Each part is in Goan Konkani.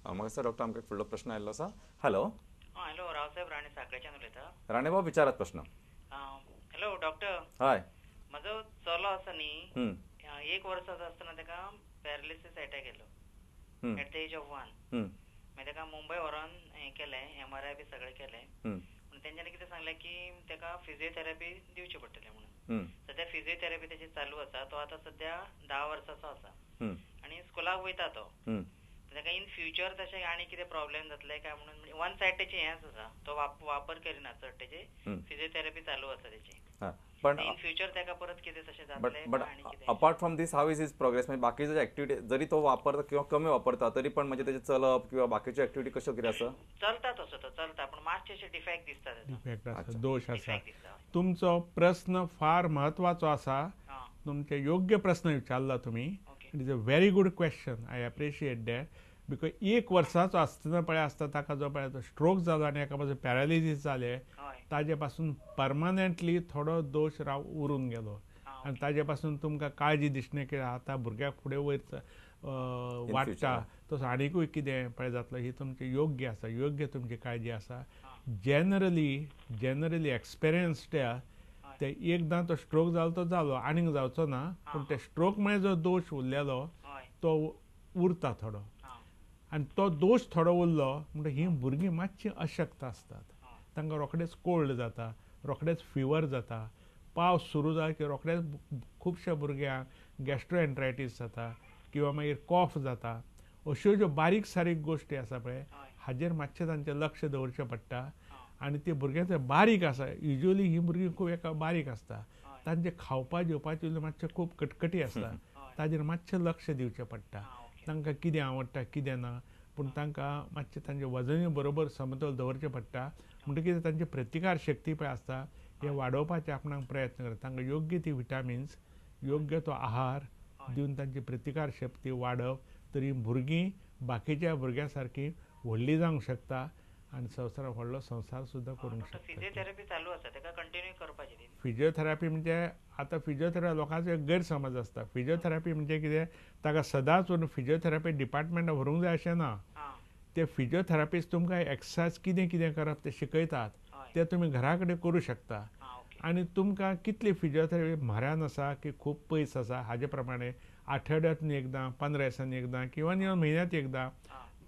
म्हाका दिसता डॉक्टर आमकां फुडलो प्रश्न आयिल्लो आसा. हॅलो. हॅलो, रावसाहेब राणे साखळेच्यान उलयता. राणे बाब, विचारात प्रश्न. Hello doctor. हय. म्हजो चलो आसा न्ही, 1 वर्साचो आसतना ताका पॅरालिसीस अटॅक येयलो at the age of 1. मागीर ताका मुंबय व्हरोन हें केलें, MRI बी सगळें केलें. पूण तेंच्यांनी कितें सांगलें की ताका फिजियोथेरपी दिवची पडटली म्हणून. सद्या फिजियोथेरपी तेची चालू आसा. तो आतां सद्या 10 वर्साचो आसा आनी स्कुलाक वयता तो. ताका इन फ्युचर तशें आनी कितें प्रॉब्लेम जातले काय म्हणून वन सायड तेची हेंच आसा, तो वापर करिना चड, तेची फिजियोथेरपी चालू आसा तेची. पण इन फ्युचर ताका परत कितें तशें जातलें? But apart from this how is his progress? म्हणजे बाकीचे ऍक्टिव्हिटी जरी तो वापरता किंवा कमी वापरता तरी पण म्हणजे त्याचे चलप किंवा बाकीचे ऍक्टिव्हिटी कश्यो कितें आसा? चलता तसो तो चलता, पण मातशे अशे डिफेक्ट दिसता. डिफेक्ट आसा, दोश आसा. तुमचो प्रस्न फार म्हत्वाचो आसा. तुमचे योग्य प्रस्न विचारला तुमी. It is a very good question, I appreciate that. Because 1 वर्साचो आसतना पळय आसता ताका जो पळय स्ट्रोक जालो आनी एका पासून पॅरालिसीस जालें, ताजे पासून परमनंटली थोडो दोश राव उरून गेलो आनी ताजे पासून तुमकां काळजी दिसना की आतां भुरग्याक फुडें वयर वाडटा तसो आनीकूय कितें पळय जातलो. ही तुमची योग्य आसा, योग्य तुमची काळजी आसा. जनरली एक्सपिरियन्स्ड ते एकदां तो स्ट्रोक जालो तो जालो, आनीक जावचो ना. पूण ते स्ट्रोक मुळे जो दोश उरलेलो तो उरता थोडो, आनी तो दोश थोडो उरलो म्हणटकीर हीं भुरगीं मातशीं अशक्त आसतात. तांकां रोखडेच कोल्ड जाता, रोखडेच फिवर जाता. पावस सुरू जालो की रोखडेच खुबश्या भुरग्यांक गॅस्ट्रोएन्ट्रायटीस जाता किंवा मागीर कॉफ जाता. अश्यो ज्यो बारीक सारीक गोश्टी आसा पळय हाजेर मातशें तांचें लक्ष दवरचें पडटा. आनी ते भुरग्यांचे बारीक आसा, युजली ही भुरगीं खूब एका बारीक आसता, तांचे खावपा जेवपाची मातशें खूब कटकटी आसता, ताजेर मातशें लक्ष दिवचें पडटा. तांकां कितें आवडटा कितें ना, पूण तांकां मातशें तांचें वजनूय बरोबर समतोल दवरचें पडटा. म्हणटकीर तांची प्रतिकार शक्ती पळय आसता हें वाडोवपाचे आपणाक प्रयत्न करता. तांकां योग्य ती विटामिन्स, योग्य तो आहार दिवन तांची प्रतिकार शक्ती वाडप, तरी भुरगीं बाकीच्या भुरग्यां सारकी व्हडली जावंक शकता आनी संवसार व्हडलो संवसार सुद्दां करूंक शकता. फिजियोथेरपी चालू आसा, ताका कंटिन्यू करपाची. फिजियोथेरपी म्हणजे आतां फिजियोथेरपी लोकांचो एक गैरसमज आसता. फिजियोथेरपी म्हणजे कितें, ताका सदांच वरून फिजियोथेरपी डिपार्टमेंटाक व्हरूंक जाय अशें ना. ते फिजियोथेरपिस्ट तुमकां एक्सरसायज कितें कितें करप ते शिकयतात, ते तुमी घरा कडेन करूं शकता. आनी तुमकां कितली फिजियोथेरपी म्हऱ्यान आसा की खूब पयस आसा हाजे प्रमाणे आठवड्यांतून एकदां, 15 दिसांनी एकदां किंवा म्हयन्यांत एकदां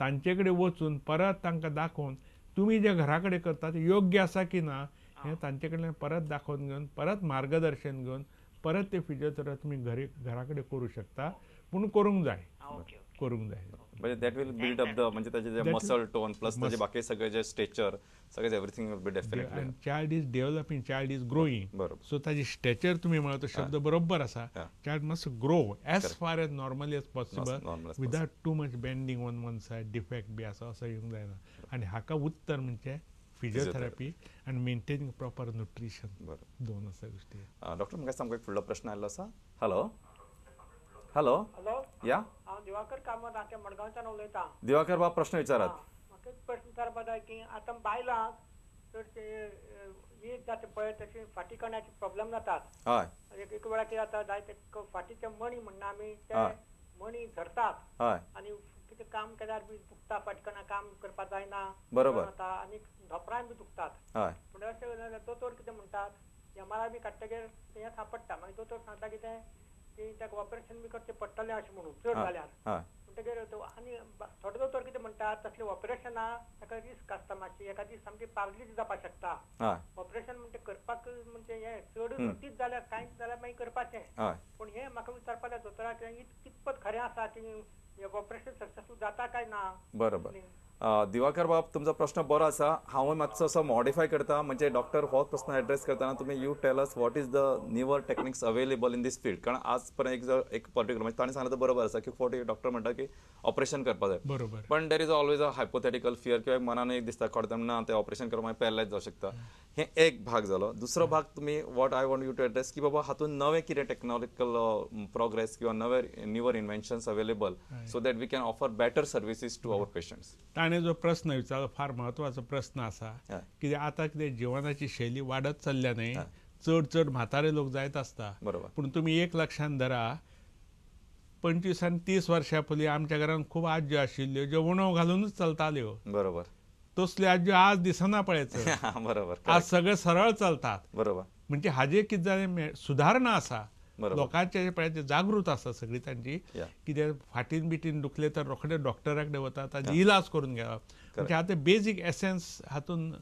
तांचे कडेन वचून परत तांकां दाखोवन तुमी जे घरा कडेन करता ते योग्य आसा की ना हें तांचे कडल्यान परत दाखोवन घेवन, परत मार्गदर्शन घेवन परत ते फिजियोथेरपी तुमी घरा कडेन करूं शकता. पूण करूंक जाय, करूंक जाय. म्हणजे that will build up the म्हणजे ताचे जे मसल टोन प्लस ताचे बाकी सगळे जे स्टेचर सगळे everything will be definitely. And child is developing, child is growing. बरोबर. सो ताजी स्टेचर तुमी म्हणा तो शब्द बरोबर आसा. Child must grow as far as normally as possible without too much bending on one side, defect बी आसा असो येवंक जायना. आनी हाका उत्तर म्हणजे फिजियोथेरपी आनी मेंटेनिंग प्रॉपर न्युट्रिशन. बरोबर, दोन आसा गोश्टी. डॉक्टर म्हाका सामको एक फुडलो प्रश्न आयिल्लो आसा. हॅलो. हॅलो. हॅलो. या, हांव दिवाकर कामत हांव मडगांवच्यान उलयतां. दिवाकर बाब, प्रश्न विचारात. म्हाका एक प्रश्न विचारपा जाय की आतां बायलांक चडशे एज जाता पळय तशी फाटी कण्याचे प्रॉब्लम जातात. हय. एक वेळा कितें जाता जायते फाटीचे मणी म्हणना आमी, ते मणी झरतात. हय. आनी कितें काम केल्यार बी दुखता, फाटकणा काम करपाक जायना. बरोबर. जाता आनी धोपरांय बी दुखतात. हय. पूण अशें दोतोर कितें म्हणटात, MRI बी काडटकीर हें सापडटा. मागीर दोतोर सांगता कितें की ताका ऑपरेशन बी करचें पडटलें अशें म्हणून चड जाल्यार. म्हणटकीर आनी थोडे दोतोर कितें म्हणटात तसलें ऑपरेशनां ताका रिस्क आसता मातशी, एखादी सामकी पारलीज जावपाक शकता. ऑपरेशन म्हणटा करपाक म्हणजे हें चड अतीच जाल्यार कांयच जाल्यार मागीर करपाचें. पूण हें म्हाका विचारपाक जाय दोतोराक कितपत खरें आसा की ऑपरेशन सक्सेसफूल जाता काय ना. बरोबर. दिवाकर बाब, तुमचो प्रश्न बरो आसा. हांव मातसो असो मॉडिफाय करता. म्हणजे डॉक्टर हो प्रश्न एड्रेस करतना तुमी you tell us what is the newer techniques available in this field. कारण आज पर्यंत एक पर्टिक्युलर म्हणजे ताणें सांगलें तो बरोबर आसा की फोटी डॉक्टर म्हणटा की ऑपरेशन करपाक जाय. बरोबर. पण there is always a hypothetical fear किंवा मनान एक दिसता खडता ना तें ऑपरेशन करप मागीर पॅरलायज जावं शकता. हें एक भाग जालो. दुसरो भाग तुमी what I want you to address की बाबा हातूंत नवें कितें टेक्नॉलॉजिकल प्रोग्रेस किंवा नवे newer inventions available so that we can offer better services to our patients. ताणें जो प्रस्न विचारलो फार म्हत्वाचो प्रस्न आसा. कित्याक आतां कितें जिवनाची शैली वाडत चल्ल्या न्हय, चड चड म्हातारे लोक जायत आसता. बरोबर. पूण तुमी एक लक्षांत धरा, 25 आनी 30 वर्सां पयलीं आमच्या घरान खूब आज्यो आशिल्ल्यो ज्यो वणव घालूनच चलताल्यो. बरोबर. तसल्यो आज्यो आज दिसना पळयच. बरोबर. आज सगळे सरळ चलतात. बरोबर. म्हणजे हाजे कितें जालें, सुधारणा आसा, लोकांचे पळय जागृत आसा सगळी तांची, कितें फाटीन बिटीन दुखले तर रोखडे डॉक्टरा कडेन वतात, ताजी इलाज करून घेवप. म्हणजे आतां बेजीक एसेन्स हातून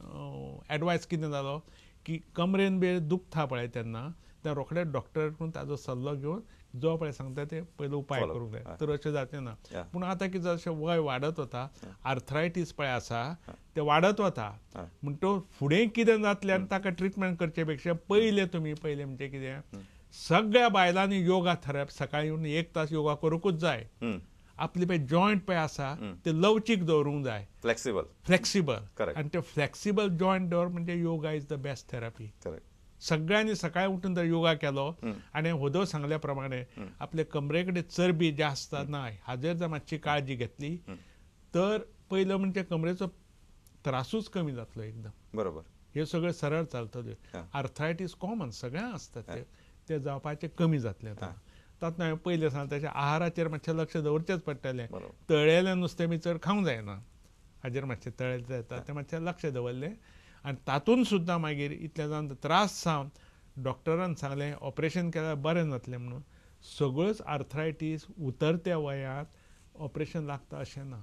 एडवायस कितें जालो की कमरेन बी दुखता पळय तेन्ना त्या रोखडे डॉक्टर कडून ताजो सल्लो घेवन जो पळय सांगता ते पयलो उपाय करूंक जाय, तर अशें जाचें ना. पूण आतां कितें जशें वय वाडत वता, आर्थरायटीस पळय आसा ते वाडत वता, म्हण तो फुडें कितें जातलें आनी ताका ट्रिटमेंट करचे पेक्षा पयलें तुमी पयलें म्हणजे कितें, सगळ्या बायलांनी योगा थेरपी सकाळी येवन 1 तास योगा करूंकूच जाय. आपले पळय जॉयंट पळय आसा ते लवचीक दवरूंक जाय, फ्लेक्सिबल. फ्लेक्सिबल. आनी ते फ्लेक्सिबल जॉयंट दवर म्हणजे yoga is the best therapy. सगळ्यांनी सकाळी उठून जर योगा केलो आनी होदो सांगल्या प्रमाणे आपले कमरे कडेन चरबी जास्त ना हाजेर जर मातशी काळजी घेतली तर पयलो म्हणजे कमरेचो त्रासूच कमी जातलो एकदम. बरोबर. हे सगळें सरळ चलतलें. आर्थरायटीस कॉमन सगळ्यांक आसता, ते जावपाचें कमी जातलें. आतां तातूंत हांवें पयलें सांगलें तशें आहाराचेर मातशें लक्ष दवरचेंच पडटलें. तळेलें नुस्तें बी चड खावंक जायना, हाजेर मातशें तळेलें जाता तें मातशें लक्ष दवरलें. आनी तातूंत सुद्दां मागीर इतलें जावन त्रास जावन डॉक्टरान सांगलें ऑपरेशन केल्यार बरें जातलें म्हणून, सगळ्योच आर्थरायटीस उतरत्या वयांत ऑपरेशन लागता अशें ना,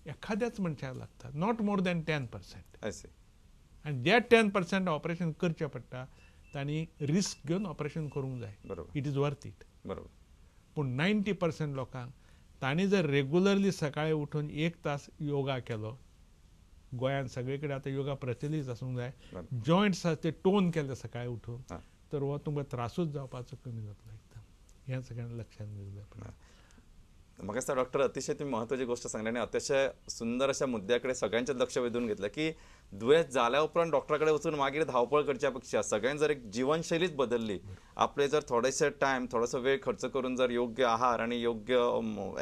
एखाद्याच मनशाक लागता, not more than 10%. आनी जे 10% ऑपरेशन करचें पडटा तांणी रिस्क घेवन ऑपरेशन करूंक जाय. It is worth it. बरोबर. पूण 90% लोकांक तांणी जर रेगुलरली सकाळी उठून 1 तास योगा केलो, गोंयांत सगळे कडेन आतां योगा प्रचलीत आसूंक जाय, जॉयंट्स आसा ते टोन केले सकाळी उठून तर हो तुमकां त्रासूच जावपाचो कमी जातलो एकदम. हें सगळ्यांनी लक्षांत घेवंक जाय. म्हाका दिसता डॉक्टर अतिशय तुम्ही महत्वाची गोष्ट सांगली आनी अतिशय सुंदर अशा मुद्द्याकडे सगळ्यांचें लक्ष वेधून घेतलं की दुयेंस जाल्या उपरांत डॉक्टरा कडेन वचून मागीर धांवपळ करच्या पेक्षा सगळ्यांनी जर एक जीवनशैलीच बदलली, आपले जर थोडेशे टायम थोडोसो वेळ खर्च करून जर योग्य आहार आनी योग्य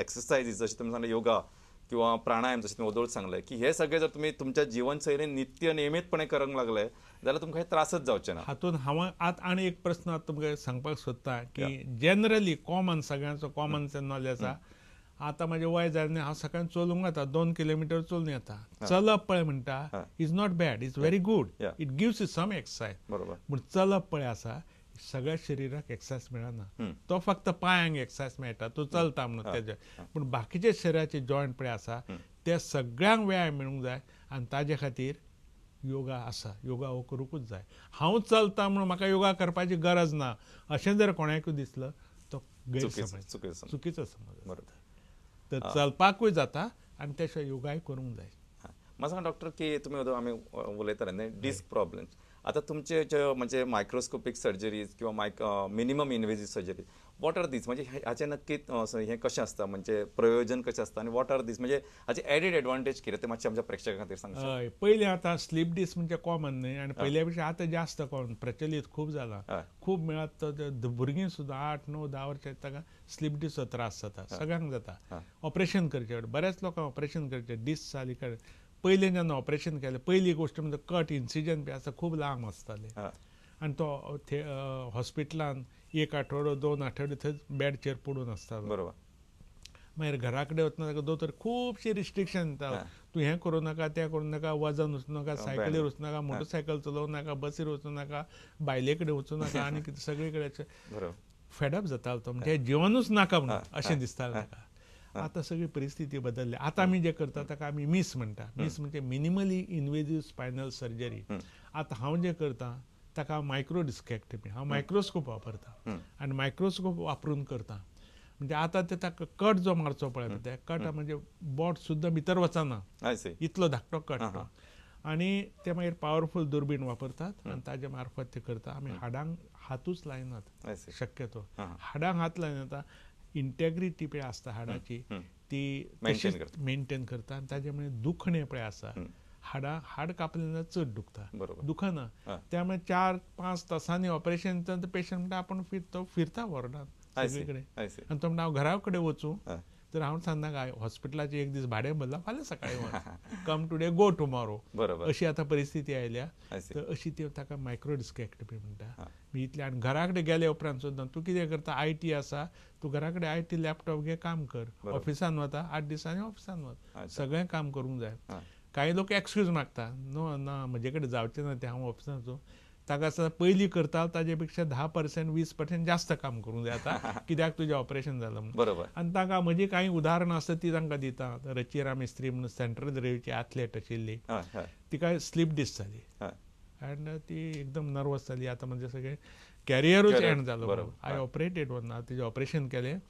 एक्सरसायजीस जशें तुमी सांगलें योगा किंवा प्राणायाम जशें तुमी वदोळ सांगलें की हे सगळे जर तुमी तुमच्या जीवनशैलीन नित्य नियमितपणे करूंक लागले जाल्यार तुमकां हे त्रासच जावचे ना. हातूंत हांव आतां आनी एक प्रस्न तुमकां सांगपाक सोदता की जनरली कॉमन सगळ्यांचो कॉमन नॉलेज आसा, आतां म्हजें वय जालें न्ही, हांव सकाळीं चलूंक वता, 2 किलोमिटर चलून येता. चलप पळय म्हणटा is not bad, is very good, it gives you some exercise. बरोबर. पूण चलप पळय आसा सगळ्या शरिराक एक्सरसायज मेळना, तो फक्त पांयांक एक्सरसायज मेळटा, तूं चलता म्हणून तेजे, पूण बाकीचे शरिराचे जॉयंट पळय आसा ते सगळ्यांक व्यायाम मेळूंक जाय आनी ताजे खातीर योगा आसा, योगा हो करूंकूच जाय. हांव चलता म्हणून म्हाका योगा करपाची गरज ना अशें जर कोणाकूय दिसलं तो गैरसमज, चुकीचो समज. बरोबर. तर चलपाकूय जाता आनी त्या शिवाय योगाय करूंक जाय. म्हाका सांगा डॉक्टर की तुमी आमी उलयताले न्ही डिस्क प्रॉब्लेम्स, आतां तुमचे जे म्हणजे मायक्रोस्कोपीक सर्जरीज किंवा minimum invasive surgery, what are these, म्हणजे हाचें नक्की हें कशें आसता, म्हणजे प्रयोजन कशें आसता आनी what are these, म्हणजे हाचे एडेड एडवांटेज कितें तें मातशें आमच्या प्रेक्षकां खातीर सांगता. हय, पयलीं आतां स्लीप डिस्क म्हणजे कॉमन न्ही आनी पयल्या पेक्षा आतां जास्त कॉमन प्रचलीत खूब जाला, खूब मेळत तर भुरगीं सुद्दां 8, 9, 10 वर्सां ताका स्लीप डिस्कचो त्रास जाता, सगळ्यांक जाता. ऑपरेशन करचें पडटा, बऱ्याच लोकांक ऑपरेशन करचें डिस्क जाली कारण पयलीं जेन्ना ऑपरेशन केलें पयली गोश्ट म्हणजे कट इन्सिजन बी आसा खूब लांब आसताले आनी तो हॉस्पिटलान 1 आठवडो 2 आठवडे थंय बेडचेर पडून आसतालो. बरोबर. मागीर घरा कडेन वतना ताका दोतोर खुबशे रिस्ट्रिक्शन दिता, तूं हें करूं नाका, तें करूं नाका, वजन वचूं नाका, सायकलीर वचूं नाका, मोटरसायकल चलोवं नाका, बसीर वचूं नाका, बायले कडेन वचूं नाका आनी कितें सगळे कडेन फेडअप जातालो तो, म्हणजे जिवनूच नाका म्हणून अशें दिसतालें ताका. आतां सगळी परिस्थिती बदलली. आतां आमी जें करता ताका आमी मीस म्हणटा. मीस म्हणजे मिनिमली इनवेजीव स्पायनल सर्जरी. आतां हांव जें करता ताका मायक्रो डिस्केक्टमी, हांव मायक्रोस्कोप वापरता आनी मायक्रोस्कोप वापरून करता. म्हणजे आतां ते ताका कट जो मारचो पळय त्या कट म्हणजे बोट सुद्दां भितर वचना, इतलो धाकटो कट, आनी ते मागीर पावरफूल दुर्बीण वापरतात आनी ताजे मार्फत ते करता. आमी हाडांक हातूच लायनात शक्यतो, हाडांक हात लायनात, इंटेग्रिटी पळय आसता हाडाची ती मेंटेन करता आनी ताजे मुळे दुखणें पळय आसा, हाडां हाड कापलें जाल्यार चड दुखता, दुखना, त्यामुळे 4-5 तासांनी ऑपरेशन पेशंट म्हणटा आपूण फिरतो फिरता वॉर्डान सगळे कडेन आनी तो म्हणटा हांव घरा कडेन वचूं, तर हांव सांगना काय हॉस्पिटलाचें एक दीस भाडें भरलां, फाल्यां सकाळीं वच, कम टुडे गो टुमॉरो, अशी आतां परिस्थिती आयल्या. तर अशी ती ताका मायक्रोडिस्केक्टमी म्हणटा. इतलें आनी घरा कडेन गेले उपरांत सुद्दां तूं कितें करता, I T आसा, तूं घरा कडेन I T laptop घे, काम कर, ऑफिसान वता 8 दिसांनी ऑफिसान वच, सगळें काम करूंक जाय. कांय लोक एक्सक्यूज मागता, नो ना म्हजे कडेन जावचें ना तें, हांव ऑफिसान वचूं. ताका आसा पयलीं करता ताजे पेक्षा 10% 20% जास्त काम करूंक जाय आतां, कित्याक तुजें ऑपरेशन जालां म्हणून. बरोबर. आनी तांकां म्हजी कांय उदाहरणां आसता ती तांकां दिता. रचिरा मिस्त्री म्हणून सेंट्रल रेल्वेची एथलेट आशिल्ली, तिका स्लीप डिस्क जाली आनी ती एकदम नर्वस जाली. आतां म्हणजे सगळें कॅरियरूच एंड जालो. I operated one, तिजें ऑपरेशन केलें,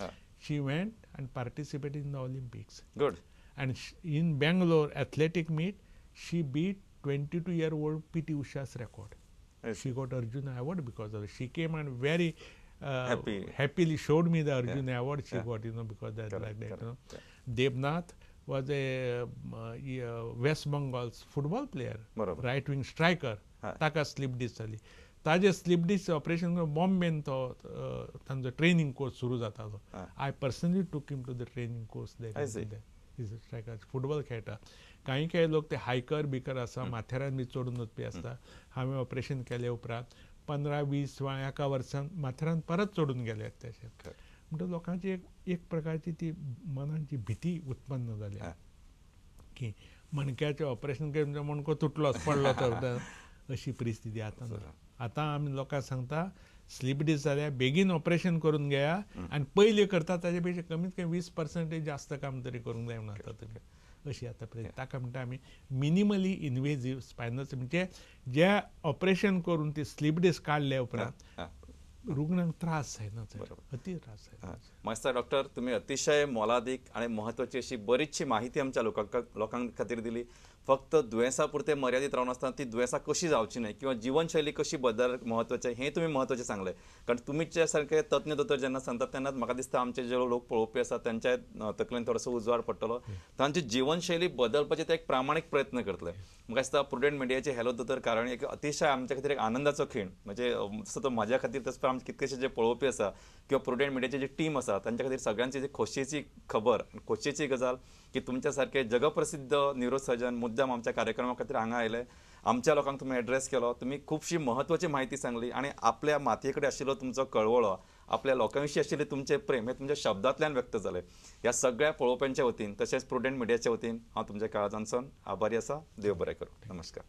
she went and participate in the Olympics. Good. And in Bangalore athletic meet she beat 22-year-old P.T. Usha's record. Yes. She got Arjuna Award because of it. She came and very happily showed me the Arjuna Award she got, you know, because that. Correct, like that. Correct. You know. Devnath was a West Bengal's football player, right wing striker. Taka slip disc जाली. ताजे स्लिप डिस्क ऑपरेशन बॉम्बेन तो तांचो ट्रेनिंग कोर्स सुरू जातालो. I personally took him to the training course there. Striker football खेळटा. कांय कांय लोक ते हायकर बिकर आसा, माथेरान बी चडून वचपी आसता. हांवें ऑपरेशन केले उपरांत 15-20 वा एका वर्सान माथेरान परत चडून गेले तशें. म्हणटकच लोकांची एक प्रकारची ती मनाची भिती उत्पन्न जाल्या की मणक्याचें ऑपरेशन केलें म्हणजे मणको तुटलोच पडलो तर, अशी परिस्थिती आतां ना. आतां आमी लोकांक सांगता स्लीप डिस्क जाल्यार बेगीन ऑपरेशन करून घेया आनी पयलीं करता ताजे पेक्षा कमीत कमी 20% जास्त काम तरी करूंक जाय म्हणून आतां तुमी अशी आतां परिस्थिती. ताका म्हणटा आमी मिनिमली इनवेजीव स्पायनल, म्हणजे जे ऑपरेशन करून ती स्लीप डिस्क काडले उपरांत रुग्णांक त्रास जायना, अति त्रास जायना. मास्तर डॉक्टर, तुम्ही अतिशय मोलादीक आणि महत्वाची अशी बरीचशी माहिती आमच्या लोकां खातीर दिली. फक्त दुयेंसा पुरते मर्यादित रावन आसतना ती दुयेंसां कशी जावची न्हय किंवा जीवनशैली कशी बदल महत्वाचें हें तुमी महत्वाचें सांगलें. कारण तुमीच्या सारके तज्ञ दोतोर जेन्ना सांगतात तेन्नाच म्हाका दिसता आमचे जे लोक पळोवपी आसात तांच्या तकलेन थोडोसो उजवाड पडटलो, तांची जीवनशैली बदलपाचे ते एक प्रामाणीक प्रयत्न करतले. म्हाका दिसता प्रुडंट मिडियाचे हॅलो दोतोर कारण एक अतिशय आमच्या खातीर एक आनंदाचो खीण, म्हणजे जसो तो म्हाज्या खातीर तसो आमचे कितकेशे जे पळोवपी आसा किंवा प्रुडंट मिडियाची जी टीम आसा तांच्या खातीर सगळ्यांची जी खोशयेची खबर, खोशयेची गजाल की तुमच्या सारके जगप्रसिद्ध न्युरोसर्जन मुद्दाम आमच्या कार्यक्रमा खातीर हांगा आयले, आमच्या लोकांक तुमी एड्रेस केलो, तुमी खुबशी महत्वाची माहिती सांगली आनी आपल्या मातये कडेन आशिल्लो तुमचो कळवळो, आपल्या लोकां विशीं आशिल्लें तुमचें प्रेम हें तुमच्या शब्दांतल्यान व्यक्त जालें. ह्या सगळ्या पळोवप्यांच्या वतीन तशेंच प्रुडंट मिडियाच्या वतीन हांव तुमच्या काळजांतसून आभारी आसा. देव बरें करूं. नमस्कार.